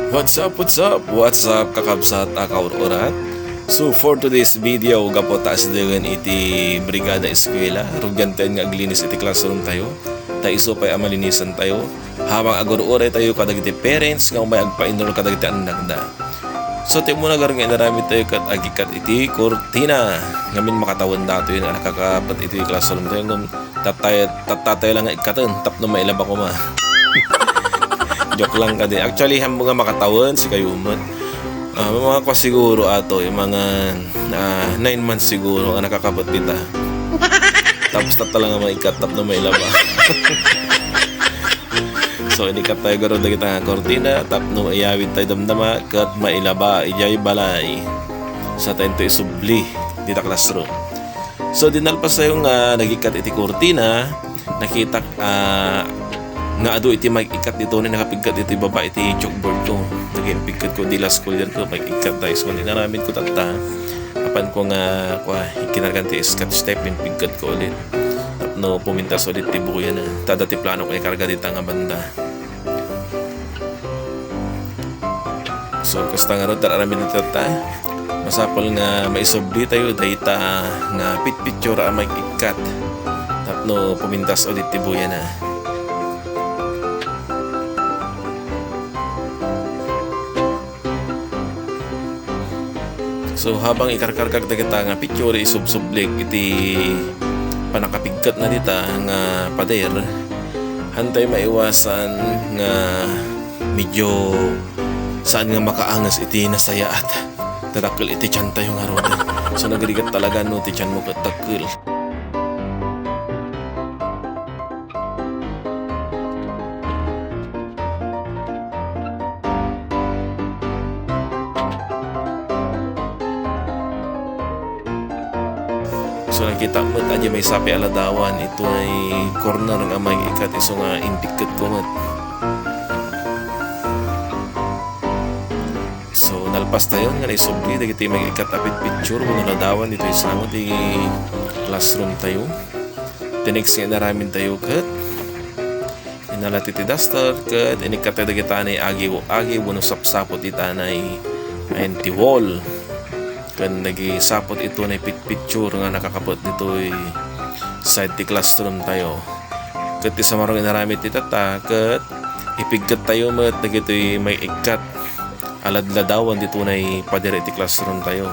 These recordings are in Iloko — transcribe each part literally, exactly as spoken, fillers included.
What's up, what's up, what's up, kakabsat a kaur-urat? So for today's video, gapu ta asidengen iti brigada eskwela, rugiantayo nga aglinis iti classroom tayo. Ta isu pay a malinisan tayo. Habang agur-uray tayo kadagiti parents nga umay agpa-enroll kadagiti annakda. So ti umuna garud nga inaramid tayo ket agikkat iti kurtina. Ngamin makatawen datoy nga nakakapet iti classroom tayo ngem Tatay, tattatay lang nga ikkaten, tapno mailaba koma. Joke lang kadi. Actually, hammo nga makatawen, sikayo met. Ah, may mga kwa siguro ato, yung mga, ah, nine months siguro nga nakakapet dita. Tapos tatta lang nga maikkat, tapno mailaba. So, inikkat tayo garud dagita nga kurtina, tapno iyawid tayo damdama, ket mailaba, ijay balay. Sa tayo isubli, dita classroom. So, dinalpas tayo nga nagikkat iti kurtina, nakitak, ah, nga adu iti maikkat dito ni nakapigkat iti baba iti chalkboard ko. Naging pigkat ko di last school year ko, maikkat tayo. So, inaramid ko tatta. Apan ko nga, kwa, ikinargan ti scotch tape, impigkat ko ulit. Tapno pumintas ulit ti buya na. Tada ti plano ko ikarga dita nga banda. So, kasta nga rod, aramid ita ta. Masapul nga maisubli tayo dayta nga pitpitsura a maikkat tapno pumintas ulit ti buyana. So, habang ikarkargak dagita nga picture, isubsublik iti pannakapigkatna dita nga pader, hantay maiwasan nga medyo saan nga makaanges iti nasayaat. Tadakkel iti tiantayo ngarud. So, nagrigat talaga no ti tianmo ket dakkel. So, nakita met a diay maysa pay a ladawan itoy corner nga maikkat isu nga impigket ko met. So, nalpas tayo nga naisubli dagiti maikkat a pitpitsur wenno ladawan ditoy sango ti classroom tayo. Ti next nga inaramid tayo ket inala ti, ti duster ket inikkat tayo dagita nga agiw-agiw wenno sapsapot ita nga, ayan, ti wall. Ken nagisapot ito nga pitpitsur nga nakakapet ditoy side ti classroom tayo. Ket ti sumarong inaramid ti tatta ket ipigket tayo met dagitoy maikkat a ladladawan ditoy pader iti classroom tayo.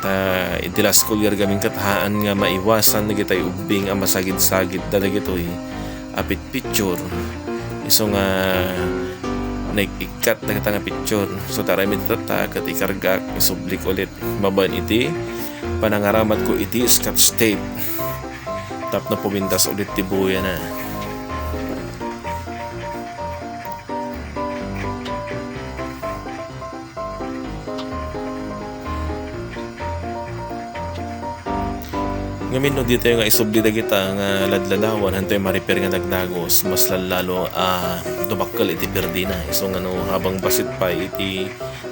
Ta iti last school year gamin ket haan nga maiwasan dagitoy ubbing a masagidsagidda dagitoy a pitpitsur. Isu nga naikkat dagita nga pitsur. So, ti aramid ti tatta ket ikargak, isublik ulit babaen iti panangaramat ko iti scotch tape. Tapno pumintas ulit ti buyana. Ngamin no ditayo nga isubli dagita nga ladladawan, hantoy ma-repair nga nagdagus, mas lallalo a dumakkel iti perdina. Isu nga no, habang bassit pay iti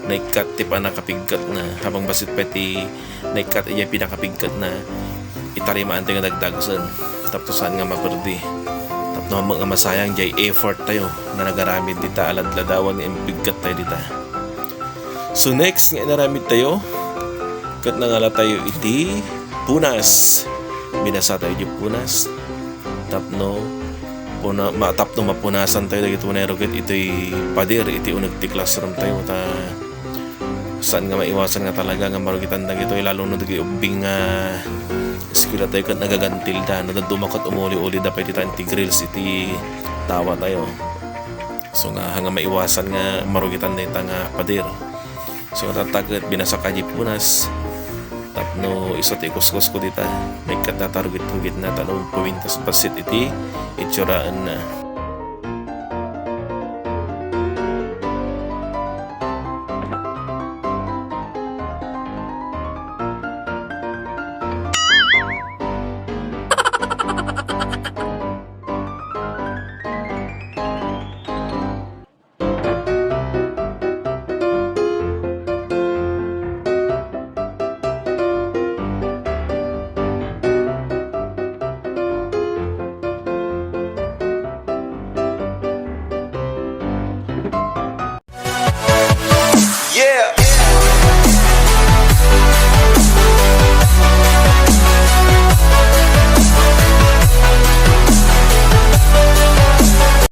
naikkat ti pannakapigketna, habang bassit pay ti naikkat idiay pinakapigketna, itarimaanto nga dagdagusen tapno saan nga maperdi. Tapno ammok nga masayang diay effort tayo nga nagaramid dita a ladladawan nga impigket tayo dita. So next nga inaramid tayo, ket nangala tayo iti punas. Binasa tayo diay punas. Tapno puna-, ma-, tapno mapunasan tayo dagiti unay rugi iti pader iti uneg ti classroom tayo ta saan nga maiwasan nga talaga nga marugitan dagitoy, lalo no dagiti ubbing nga eskwela tayo ket nagagantilda. No dadduma ket umuli-ulida pay dita iti grills iti tawa tayo. So nga, nga maiwasan nga marugitan dayta nga pader. So, tatta ket binasak a diay punas. Tapno isu ti ikuskus ko dita. Maikkat data rugit-rugitna tapno pumintas bassit iti itsuraenna.